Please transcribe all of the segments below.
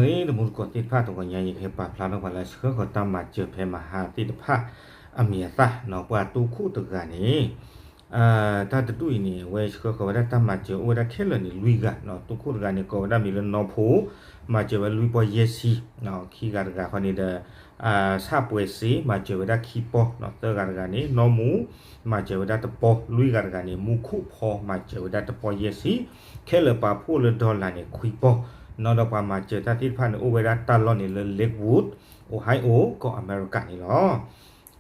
လၢတမူတကိးသ့ၣ်တဖၣ်တဂီၤညါ ယကဟဲပာ်ဖျါထီၣ်ပှၤလၢဆှၢဃီၤတၢ်မၤစၢၤဖဲမဟါသ့ၣ်တဖၣ်အမံၤအသၣ်နီၤ ပှၤတိခိၣ်တဂၤန့ၣ် တၢ်တဒူၣ်အံၤန့ၣ် အဝဲဆှၢဃီၤဝဲဒၣ်တၢ်မၤစၢၤအိၣ်ဝဲဒၣ်ခဲလၢာ်န့ၣ် လွံၢ်ဂၤနီၤ တိခိၣ်တဂၤန့ၣ် ကိးဝဲဒၣ်မံၤလၢနီၢ်ဖိ မၤစၢၤဝဲလွံၢ်ပီၢ်ယဲၢ်ဆံ ခံဂၤတဂၤဃီန့ၣ်ဒီး ဆၣ်ပှဲၤစ့ မၤစၢၤဝဲဒၣ်ခံပီၢ်နီၤ သၢဂၤတဂၤန့ၣ် နီၢ်မူ မၤစၢၤဝဲဒၣ်တပီၢ် လွံၢ်ဂၤတဂၤန့ၣ် မူခိၣ်ဖီ မၤစၢၤဝဲဒၣ်တပီၢ်ယဲၢ်ဆံ ခဲလၢာ်ပာ်ဖှိၣ်လၢ dollar န့ၣ် ခွံပီၢ်နီၤ ဒီးပှၤမၤစၢၤတၢ်သ့ၣ်တဖၣ်န့ၣ် အိၣ်ဝဲဒၣ်တၢ်လီၢ်န့ၣ်လၢ Lakewood Ohio ကီၢ်အမဲရကၤန့ၣ်လီၤ.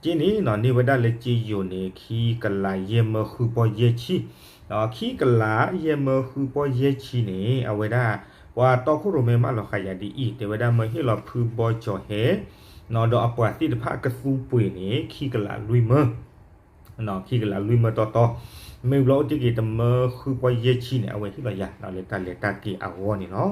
က့န့ၣ်နီၤ န့ၢ်ဝဲဒၣ်လၢက့ယိၤန့ၣ် ခံကလးယဲၢ်မၢဃုပီၢ်ယဲၢ်ဆံ ခံကလးယဲၢ်မၢဃုပီၢ်ယဲၢ်ဆံန့ၣ် အဝဲဒၣ် ပှၤတီခိၣ်ရိၣ်မဲမၢလီၤဃာ်ယၤဒ်အံၤ တဲဝဲဒၣ်မၢဟ့ၣ်လီၤဖုဘီကၠီၤဟဲ ဒီးအပှၤသ့ၣ်တဖၣ်ကသူပှ့ၤန့ၣ် ခံကလးလွံၢ်မၢ ခံကလးလွံၢ်မၢတီတီ မ့ၢ်ဘျီအိၣ်တ့ၢ်က့ၤတမၢဃုပီၢ်ယဲၢ်ဆံန့ၣ် အဝဲဟ့ၣ်လီၤယၤ လၢတၢ်လဲၤတၢ်က့ၤအဂီၢ်န့ၣ်လီၤ.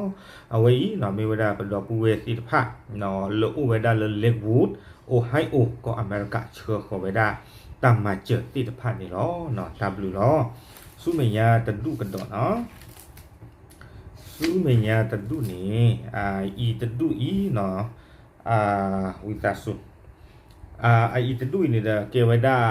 အဝဲအံၤ မ့ၢ်ဝဲဒၣ်ပဒီပုၢ်ဝဲၢ်သ့ၣ်တဖၣ် လၢအိၣ်ဝဲဒၣ်လၢ Lakewood Ohio ကီၢ်အမဲရကၤ ဆှၢဃီၤဝဲဒၣ် တၢ်မၤစၢၤသ့ၣ်တဖၣ်န့ၣ်လီၤ. တၢ်ဘျုးလီၤ. ဆူမဲာ်ညါတဒူၣ်ကဒီးနီၤ ဆူမဲာ်ညါတဒူၣ်န့ၣ် အအံၤတဒူၣ်အံၤနီၤ ဝံသးစူၤ အအံၤတဒူၣ်အံၤန့ၣ်ဒီး ကဲဝဲဒၣ်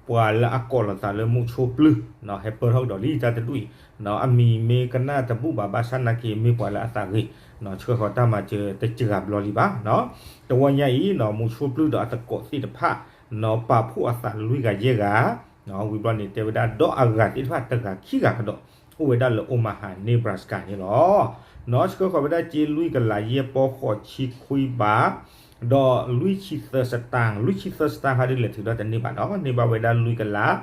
ပှၤလၢအကိးလီၤသးလၢမုၢ်ဆိပျုၢ် ဟဲပၢၢ်ထီၣ်ကဒီးလံတၢ်တဒူၣ်အံၤ အမံၤမ့ၢ်ကနၣ်တဘူၣ်ဘၣ် ဘၣ်ဆၣ်နာ်က့ မ့ၢ်ပှၤလၢအသးဂ့ၤ ဆှၢဃီၤတၢ်မၤစၢၤတစှၤဘျီလံဘၣ်. တဝီညါအံၤ မုၢ်ဆိပျုၢ်ဒီးအသကိးသ့ၣ်တဖၣ် ပာ်ဖှိၣ်အသးလွံၢ်ဂၤယဲၢ်ဂၤ ဝံၤဘျီန့ၣ် တဲဝဲဒၣ် ဒီးအဂၤသ့ၣ်တဖၣ်တဂၤခံဂၤကဒီး အိၣ်ဝဲဒၣ်လၢ Omaha Nebraska န့ၣ်လီၤ. နီၢ်ဆှၢဃီၤဝဲဒၣ်က့လွံၢ်ကလးယဲၢ်ပီၢ်ဃိးဆံခွံဘး ဒီးလွံၢ်ဆံသၢစတၢၢ် လွံၢ်ဆံသၢစတၢၢ်ခါဒ်လဲၣ်ထုးဒီးတန့ၢ်ဘၣ်နီၤ န့ၢ်ဘၣ်ဝဲဒၣ်လွံၢ်ကလး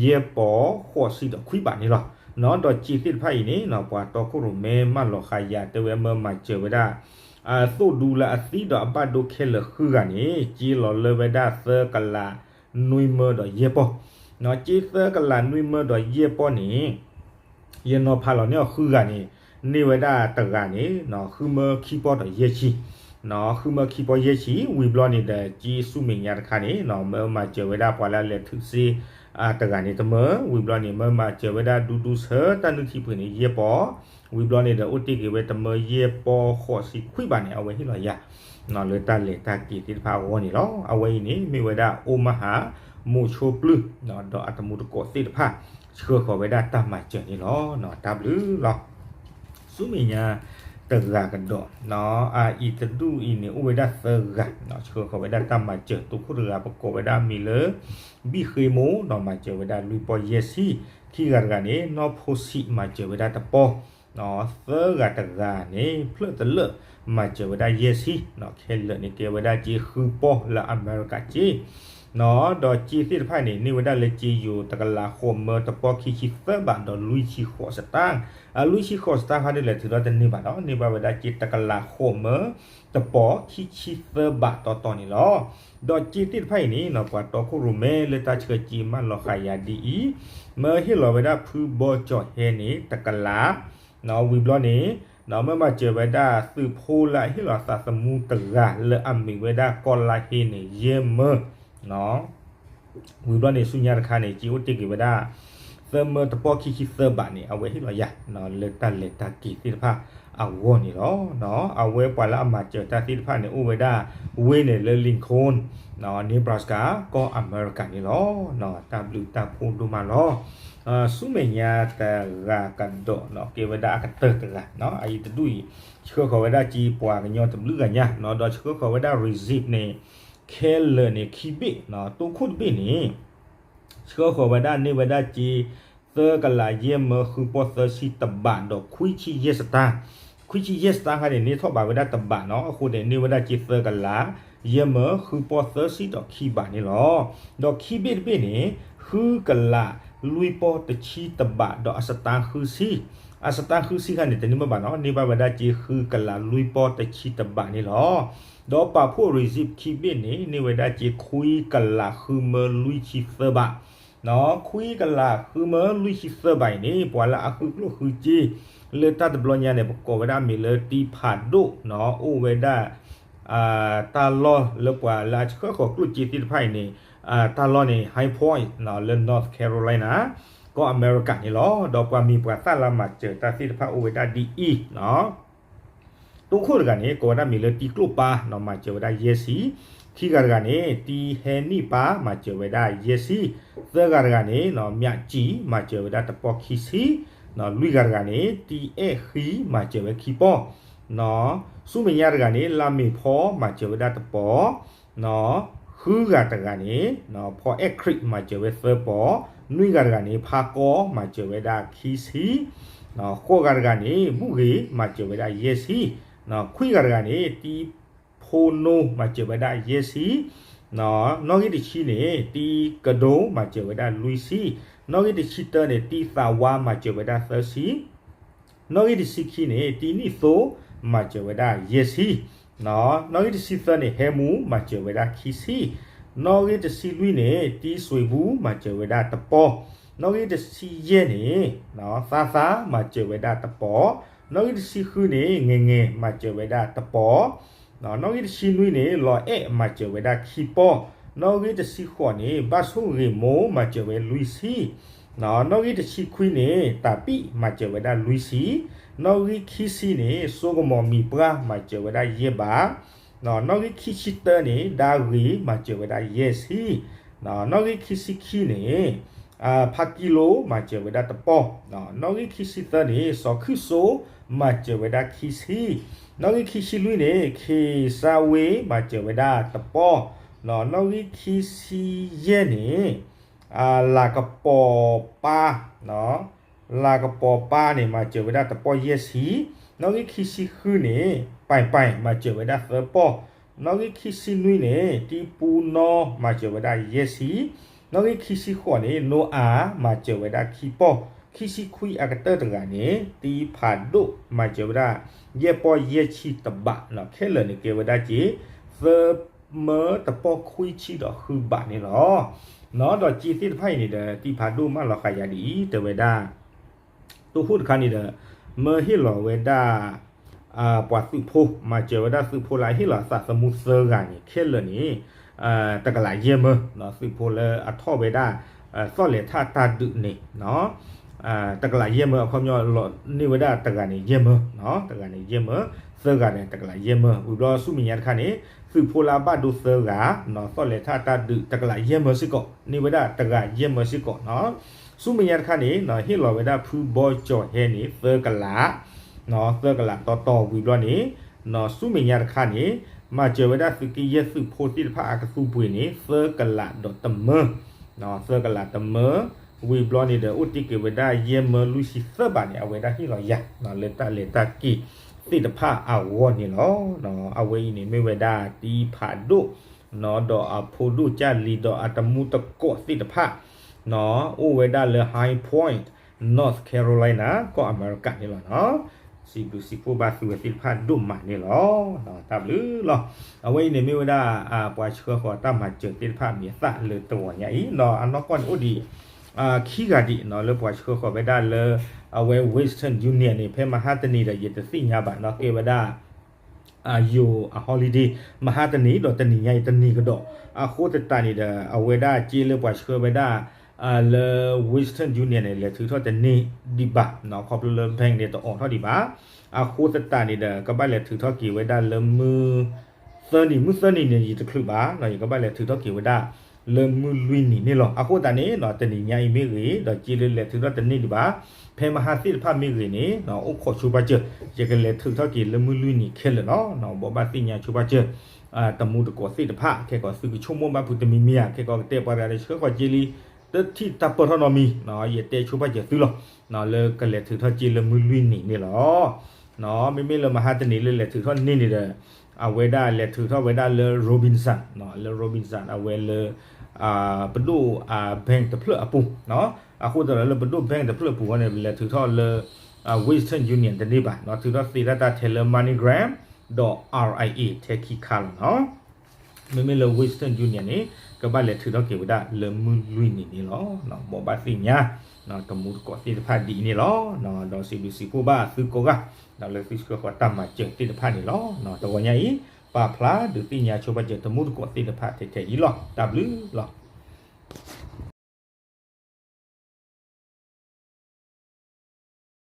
ယဲၢ်ပီၢ်ဃိးဆံဒီးခွံဘးန့ၣ်လီၤ. နီၢ်ဒီးက့သ့ၣ်တဖၣ်အံၤန့ၣ် ပှၤတီခိၣ်ရိၣ်မဲမၢလီၤဃာ်ယၤ တဲဝဲမၢမၤစၢၤဝဲဒၣ် အသိၣ်ဒူလၢအသံဒီးအဘၣ်ဒိခဲလၢာ်ဃုဂၤန့ၣ် က့လီၤလၢဝဲဒၣ်သၢကလးနွံမၢဒီးယဲၢ်ပီၢ် က့သၢကလးနွံမၢဒီးယဲၢ်ပီၢ်န့ၣ် ယနီၤဖးလီၤန့ၢ်အီၤဃုဂၤန့ၣ် န့ၢ်ဝဲဒၣ်တဂၤန့ၣ် ဃုမၢခံပီၢ်ဒီးယဲၢ်ဆံ ဃုမၢခံပီၢ်ယဲၢ်ဆံ ဝံၤဘျီန့ၣ်ဒီး က့ဆူမဲာ်ညါတခါန့ၣ် မၢမၤစၢၤဝဲဒၣ်ပှၤလၢအလဲၤထုးစ့ တဂၤန့ၣ်တမၢ ဝံၤဘျီန့ၣ် မၢမၤစၢၤဝဲဒၣ်ဒူဒူဆၢတၢ်နုၢ်ထံပှ့ၤန့ၣ် ယဲၢ်ပီၢ် ဝံၤဘျီန့ၣ်ဒီး အိၣ်တ့ၢ်က့ၤဝဲတမၢယဲၢ်ပီၢ်ဃိးဆံခွံဘးန့ၣ် အဝဲဟ့ၣ်လီၤယၤ လၢတၢ်လဲၤတၢ်က့ၤသ့ၣ်တဖၣ်အဂီၢ်န့ၣ်လီၤ. အဝဲအံၤန့ၣ် မ့ၢ်ဝဲဒၣ် Omaha မုၢ်ဆိပျုၢ် ဒီးအတမူတကိးသ့ၣ်တဖၣ် ဆှၢဃီၤဝဲဒၣ်တၢ်မၤစၢၤန့ၣ်လီၤ. တၢ်ဘျုးလီၤ. ဆူမဲာ်ညါတဂၤကဒီး အအံၤတဒူၣ်အံၤန့ၣ် အိၣ်ဝဲဒၣ်သၢဂၤ ဆှၢဃီၤဝဲဒၣ်တၢ်မၤစၢၤ တိခိၣ်တဂၤ ပကိးဝဲဒၣ်မံၤလၢ ဘံၣ်ဃ့မိၢ် ဒီးမၤစၢၤဝဲဒၣ်လွံၢ်ပီၢ်ယဲၢ်ဆံ ခံဂၤတဂၤန့ၣ် နီၢ်ဖိဆံး မၤစၢၤဝဲဒၣ်တပီၢ် သၢဂၤတဂၤန့ၣ် ဖျၢၣ်တလၢာ် မၤစၢၤဝဲဒၣ်ယဲၢ်ဆံ ခဲလၢာ်န့ၣ် ကဲဝဲဒၣ်က့ဃုပီၢ်လၢအမဲရကၤက့ ဒီးက့သ့ၣ်တဖၣ်န့ၣ် န့ၢ်ဝဲဒၣ်လၢက့ယိၤတကလးဃိးမၢတပီၢ်ခံဆံသၢဘး ဒီးလွံၢ်ဆံဃိးစတၢၢ် အလွံၢ်ဆံဃိးစတၢၢ်ခါဒ်လဲၣ်ထုးဒီးတန့ၢ်ဘၣ်ဒီး န့ၢ်ဘၣ်ဝဲဒၣ်က့တကလးဃိးမၢတပီၢ်ခံဆံသၢဘးတီတီန့ၣ်လီၤ. ဒီးက့သ့ၣ်တဖၣ်အံၤန့ၣ် ပှၤတီခိၣ်ရိၣ်မဲလၢတၢ်ဆှၢက့မၢလီၤဃာ်ယၤဒ်အံၤ မၢဟ့ၣ်လီၤဝဲဒၣ်ဖုဘီကၠီၤဟဲန့ၣ် တကလး ဝံၤဘျီန့ၣ် မၢမၤစၢၤဝဲဒၣ်သုးဖိလၢအဟ့ၣ်လီၤသးသမူတဂၤလၢအမံၤဝဲဒၣ်ကီၢ်လါဟ့န့ၣ် ယဲၢ်မၢ ဝံၤဘျီန့ၣ် ဆူညါတခါန့ၣ် က့အိၣ်တ့ၢ်က့ၤဝဲဒၣ် သၢမၢတပီၢ်ခံဆံသၢဘးန့ၣ် အဝဲဟ့ၣ်လီၤယၤ လၢတၢ်လဲၤတၢ်က့ၤသ့ၣ်တဖၣ်အဂီၢ်န့ၣ်လီၤ. အဝဲပှၤလၢအမၤစၢၤတၢ်သ့ၣ်တဖၣ်န့ၣ် အိၣ်ဝဲဒၣ်ဝ့ၢ်န့ၣ်လၢ Lincoln Nebraska ကီၢ်အမဲရကၤန့ၣ်လီၤ. တၢ်ဘျုးတၢ်ဖှိၣ်ဒိၣ်မးလီၤ. ဆူမဲာ်ညါတဂၤကဒီး ကဲဝဲဒၣ်အကတၢၢ်တဂၤ အအံၤတဒူၣ်အံၤ ဆှၢဃီၤဝဲဒၣ်က့ပှၤကညီတဘျုးဂၤညါ ဒီးဆှၢဃီၤဝဲဒၣ် receipt န့ၣ် ခဲလၢာ်န့ၣ် ခံဘ့ၣ် တိခိၣ်တဘ့ၣ်န့ၣ် ဆှၢဃီၤဝဲဒၣ်န့ၢ်ဝဲဒၣ်က့ သၢကလးယဲၢ်မၢဃုပီၢ်သၢဆံတဘးဒီးခွံဆံယဲၢ်စတၢၢ် ခွံဆံယဲၢ်စတၢၢ်ခါန့ၣ် န့ၢ်ထီၣ်ဘၣ်ဝဲဒၣ်တဘးနီၤ အဃိန့ၣ် န့ၢ်ဝဲဒၣ်က့သၢကလး ယဲၢ်မၢဃုပီၢ်သၢဆံဒီးခံဘးန့ၣ်လီၤ. ဒီးခံဘ့ၣ်တဘ့ၣ်န့ၣ် ဃုကလးလွံၢ်ပီၢ်တဆံတဘးဒီးအစတၢၢ်ဃုဆံ အစတၢၢ်ဃုဆံခါန့ၣ် တန့ၢ်မ့ၢ်ဘၣ်နီၤ န့ၢ်ဘၣ်ဝဲဒၣ်က့ဃုကလးလွံၢ်ပီၢ်တဆံတဘးန့ၣ်လီၤ. ဒီးပာ်ဖှိၣ် receipt ခံဘ့ၣ်န့ၣ် န့ၢ်ဝဲဒၣ်က့ခွံကလးဃုမၢလွံၢ်ဆံသၢဘး ခွံကလးဃုမၢလွံၢ်ဆံသၢဘးအံၤန့ၣ် ပှၤလၢအဃုကျိၣ်ဃုစ့ လၢတၢ်တဘျီညါန့ၣ် ပကိးဝဲဒၣ်မံၤလၢတံဖးဒိၣ်နီၤ အိၣ်ဝဲဒၣ် တၢ်လီၢ်လၢပှၤလၢအဆှၢဃီၤကျိၣ်စ့သ့ၣ်တဖၣ်အံၤန့ၣ် တၢ်လီၢ်န့ၣ် High Point လၢ North Carolina ကီၢ်အမဲရကၤန့ၣ်လီၤ. ဒီးပှၤမံၤပှၤသၣ်လၢမၤစၢၤတၢ်သ့ၣ်တဖၣ်အိၣ်ဝဲဒၣ်ဒ်အံၤနီၤ တိခိၣ်တဂၤန့ၣ် ကိးဝဲဒၣ်မ့ၢ်လၢတံကျိၣ်ပၢ်နီၤ မၤစၢၤဝဲဒၣ်ယဲၢ်ဆံ, ခံဂၤတဂၤန့ၣ် တံဟဲနံၣ်ပၢ် မၤစၢၤဝဲဒၣ်ယဲၢ်ဆံ, သၢဂၤတဂၤန့ၣ်နီၤ မၠးကၠံ မၤစၢၤဝဲဒၣ်တပီၢ်ခံဆံ, လွံၢ်ဂၤတဂၤန့ၣ် တံအဲၣ်ဃံ မၤစၢၤဝဲခံပီၢ်, ဆူမဲာ်ညါတဂၤန့ၣ် လါမ့ၤဖီ မၤစၢၤဝဲဒၣ်တပီၢ်, ဃုဂၤတဂၤန့ၣ် ဖီအဲၣ်ခရံး မၤစၢၤဝဲသၢပီၢ်, နွံဂၤတဂၤန့ၣ် ဖါကီ မၤစၢၤဝဲဒၣ်ခံဆံ, ဃိးဂၤတဂၤန့ၣ် ဘူၣ်ဂ့ၤ မၤစၢၤဝဲဒၣ်ယဲၢ်ဆံ, ခွံဂၤတဂၤန့ၣ် တံဖိနိ မၤစၢၤဝဲဒၣ်ယဲၢ်ဆံ, နီၣ်ဂံၢ်တဆံန့ၣ် တံကဒိ မၤစၢၤဝဲဒၣ်လွံၢ်ဆံ, နီၣ်ဂံၢ်တဆံတၢန့ၣ် တံသးဝါ မၤစၢၤဝဲဒၣ်သၢဆံ, နီၣ်ဂံၢ်တဆံခံန့ၣ် တံနံၣ်သိ မၤစၢၤဝဲဒၣ်ယဲၢ်ဆံ, နီၣ်ဂံၢ်တဆံသၢန့ၣ် ဟဲမူ မၤစၢၤဝဲဒၣ်ခံဆံ, နီၣ်ဂံၢ်တဆံလွံၢ်န့ၣ် တံစွ့ၤဘူ မၤစၢၤဝဲဒၣ်တပီၢ်, နီၣ်ဂံၢ်တဆံယဲၢ်န့ၣ် သါသါ မၤစၢၤဝဲဒၣ်တပီၢ်, နီၣ်ဂံၢ်တဆံဃုန့ၣ် ငဲၤငဲၤ မၤစၢၤဝဲဒၣ်တပီၢ်, နီၣ်ဂံၢ်တဆံနွံန့ၣ် လီၤအဲၣ် မၤစၢၤဝဲဒၣ်ခံပီၢ်, နီၣ်ဂံၢ်တဆံဃိးန့ၣ် ဘၣ်ဆိၣ်ဂ့ၤမိၢ် မၤစၢၤဝဲလွံၢ်ဆံ, နီၣ်ဂံၢ်တဆံခွံန့ၣ် တၢ်ပံၣ် မၤစၢၤဝဲဒၣ်လွံၢ်ဆံ, နီၣ်ဂံၢ်ခံဆံန့ၣ် စိကမီၤမံၤပှၢ် မၤစၢၤဝဲဒၣ်ယဲၢ်ဘး, နီၣ်ဂံၢ်ခံဆံတၢန့ၣ် ဒါဂ့ၤ မၤစၢၤဝဲဒၣ်ယဲၢ်ဆံ, နီၣ်ဂံၢ်ခံဆံခံန့ၣ် ဖါကံလိ မၤစၢၤဝဲဒၣ်တပီၢ်, နီၣ်ဂံၢ်ခံဆံသၢန့ၣ် စီၤခုၣ်စိ မၤစၢၤဝဲဒၣ်ခံဆံ, နီၣ်ဂံၢ်ခံဆံလွံၢ်န့ၣ် ခ့ၤစါဝ့ မၤစၢၤဝဲဒၣ်တပီၢ်, နီၣ်ဂံၢ်ခံဆံယဲၢ်န့ၣ် လၤကပီၤပၢ် လၤကပီၤပၢ်န့ၣ် မၤစၢၤဝဲဒၣ်တပီၢ်ယဲၢ်ဆံ, နီၣ်ဂံၢ်ခံဆံဃုန့ၣ် ပၢ်ပၢ် မၤစၢၤဝဲဒၣ်သၢပီၢ်, နီၣ်ဂံၢ်ခံဆံနွံန့ၣ် တံပူနီ မၤစၢၤဝဲဒၣ်ယဲၢ်ဆံ, နီၣ်ဂံၢ်ခံဆံဃိးန့ၣ် နိအၤ မၤစၢၤဝဲဒၣ်ခံပီၢ်, ခံဆံခွံအကတၢၢ်တဂၤန့ၣ် တံဖးဒိၣ် မၤစၢၤဝဲဒၣ် ယဲၢ်ပီၢ်ယဲၢ်ဆံတဘး, ခဲလၢာ်န့ၣ်ကဲဝဲဒၣ်က့ၤ သၢမၢတပီၢ်ခွံဆံဒီးဃုဘးန့ၣ်လီၤ. ဒီးက့ၤသ့ၣ်တဖၣ်အံၤန့ၣ်ဒီး တံဖးဒိၣ်မၢလီၤဃာ်ယၤဒ်အံၤ တဲဝဲဒၣ် တိခိၣ်တခါန့ၣ်ဒီး မၢဟ့ၣ်လီၤဝဲဒၣ် ပှၤသုးဖိ မၤစၢၤဝဲဒၣ်သုးဖိလၢအဟ့ၣ်လီၤအသးသမူသၢဂၤန့ၣ် ခဲလၢာ်န့ၣ် တကလးယဲၢ်မၢ, သုးဖိလၢအထီၣ်ဝဲဒၣ် သီၣ်လဲၤထၣ်တၢ်ဒုးန့ၣ် တကလးယဲၢ်မၢ အခီပညီလီၤန့ၢ်ဝဲဒၣ်တဂၤန့ၣ်ယဲၢ်မၢ, တဂၤန့ၣ်ယဲၢ်မၢ, သၢဂၤန့ၣ် တကလးယဲၢ်မၢ, ဝံၤဘျီဆူမဲာ်ညါတခါန့ၣ် သုးဖိလၢအဘၣ်ဒိသၢဂၤ သီၣ်လဲၤထၣ်တၢ်ဒုး တကလးယဲၢ်မၢစ့ၢ်ကီး န့ၢ်ဝဲဒၣ်တဂၤယဲၢ်မၢစ့ၢ်ကီးနီၤ. ဆူမဲာ်ညါတခါန့ၣ် ဟ့ၣ်လီၤဝဲဒၣ်ဖုဘီကၠီၤဟဲန့ၣ် သၢကလး သၢကလးတီတီဝံၤဘျီန့ၣ် ဆူမဲာ်ညါတခါန့ၣ် မၤစၢၤဝဲဒၣ်သုးက့ယဲၢ်သုးဖိသ့ၣ်တဖၣ်အကသူပှ့ၤန့ၣ် သၢကလးဒီးတမၢ, သၢကလးတမၢ, ဝံၤဘျီန့ၣ်ဒီး အိၣ်တ့ၢ်က့ၤဝဲဒၣ်ယဲၢ်မၢလွံၢ်ဆံသၢဘးန့ၣ် အဝဲဒၣ်ဟ့ၣ်လီၤယၤလၢတၢ်လဲၤတၢ်က့ၤသ့ၣ်တဖၣ်အဂီၢ်န့ၣ်လီၤ. အဝဲအံၤန့ၣ်မ့ၢ်ဝဲဒၣ်တံဖးဒိၣ် ဒီးအဖိဒိၣ်ကၢ်လံၤဒီးအတမူတကိးသ့ၣ်တဖၣ် အိၣ်ဝဲဒၣ်လၢ High Point, North Carolina ကီၢ်အမဲရကၤန့ၣ်လီၤ. စံးဘျုးစံးဖှိၣ်ဘၣ်သုဝဲသ့ၣ်တဖၣ်ဒိၣ်မးန့ၣ်လီၤ. တၢ်ဘျုးလီၤ. အဝဲအံၤန့ၣ်မ့ၢ်ဝဲဒၣ် ပှၤဆှၢဃီၤတၢ်မၤစၢၤသ့ၣ်တဖၣ်အမံၤအသၣ်လၢတဂီၤညါအံၤ ဒီးအနီၢ်ကီၢ်န့ၣ်အိၣ်ဒံး ခံဂၤဒံးနီၤ လၢပှၤဆှၢဃီၤဝဲဒၣ်လၢ အဝဲ Western Union န့ၣ် ဖဲမဟါတနံၤဒီး ယတသ့ၣ်ညါဘၣ်နီၤ ကဲဝဲဒၣ် ယိၤအ holiday မဟါတနံၤဒီးတနံၤညါအံၤတနံၤကဒီး အဃိသတးန့ၣ်ဒီး အဝဲဒၣ်က့လၢပှၤဆှၢဝဲဒၣ် လၢ Western Union န့ၣ် လဲၤထုးထီၣ်တန့ၢ်ဒံးဘၣ် ခီဖျိလၢ bank န့ၣ်တအိးထီၣ်ဒံးဘၣ် အဃိသတးန့ၣ်ဒီး ကဘၣ်လဲၤထုးထီၣ်က့ၤဝဲဒၣ်လၢမုၢ် သၢနံၤ မုၢ်သၢနံၤန့ၣ် ယတချုးဘၣ်နီၤ ယကဘၣ်လဲၤထုးထီၣ်က့ၤဝဲဒၣ် လၢမုၢ်လွံၢ်နံၤန့ၣ်လီၤ. အဃိသတးန့ၣ် တနံၤညါအံၤမ့ၢ်ဂ့ၤ ဒီးက့လၢလဲၤထုးထီၣ်တန့ၢ်ဒံးဘၣ် ဖဲမဟါသ့ၣ်တဖၣ်မ့ၢ်ဂ့ၤန့ၣ် အိၣ်ခိးဆိပာ်စၢၤ ယကလဲၤထုးထီၣ်က့ၤလၢမုၢ်လွံၢ်နံၤခဲလၢာ်လီၤ. ဘိးဘၣ်သ့ၣ်ညါဆိပာ်စၢၤ တမူတကိးသ့ၣ်တဖၣ် ခဲကီးသုကဆိကမိၣ်ဘၣ်ဖုတမံၤမံၤဧါ ခဲကီးကတဲပှၤတဂၤဒီးဆှၢဃီၤက့လံ တထံၣ်တၢ်ပၢၢ်ထီၣ်နီတမံၤ ယတဲဆိပာ်စၢၤသုလီၤ လၢကလဲၤထုးထီၣ်က့လၢမုၢ်လွံၢ်နံၤန့ၣ်လီၤ. မ့မ့ၢ်လၢမဟါတနံၤလၢလဲၤထုးထီၣ်န့ၢ်န့ၣ်ဒီး အဝဲဒၣ်လဲၤထုးထီၣ်ဝဲဒၣ်လၢ Robinson လၢ Robinson အဝဲလၢ ပဒိၣ် bank တဖျၢၣ်အပူၤ အဃိသတးဒီးလၢပဒိၣ် bank တဖျၢၣ်အပူၤဃီန့ၣ် လဲၤထုးထီၣ်လၢ Western Union တန့ၢ်ဘၣ် ထုးထီၣ်သ့တၢ်တၢ်ထဲလၢ MoneyGram ဒီး RIA ထဲခံခါလီၤနီၤ. မ့မ့ၢ်လၢ Western Union န့ၣ် ကဘၣ်လဲၤထုးထီၣ်က့ၤဝဲဒၣ်လၢမုၢ်လွံၢ်နံၤန့ၣ်လီၤ. ဘိးဘၣ်သ့ၣ်ညါ တမူတကိးသ့ၣ်တဖၣ်ဒ်အံၤန့ၣ်လီၤ. ဒီးစံးဘျုးစံးဖှိၣ်ဘၣ်သုကိးဂၤ ဒီးလၢသုဆှၢဃီၤတၢ်မၤစၢၤသ့ၣ်တဖၣ်န့ၣ်လီၤ. တဂီၤညါအံၤ ပာ်ဖျါဒုးသ့ၣ်ညါဆိပာ်စၢၤတမူတကိးသ့ၣ်တဖၣ်ထဲထဲအံၤလီၤ. တၢ်ဘျုးလီၤ.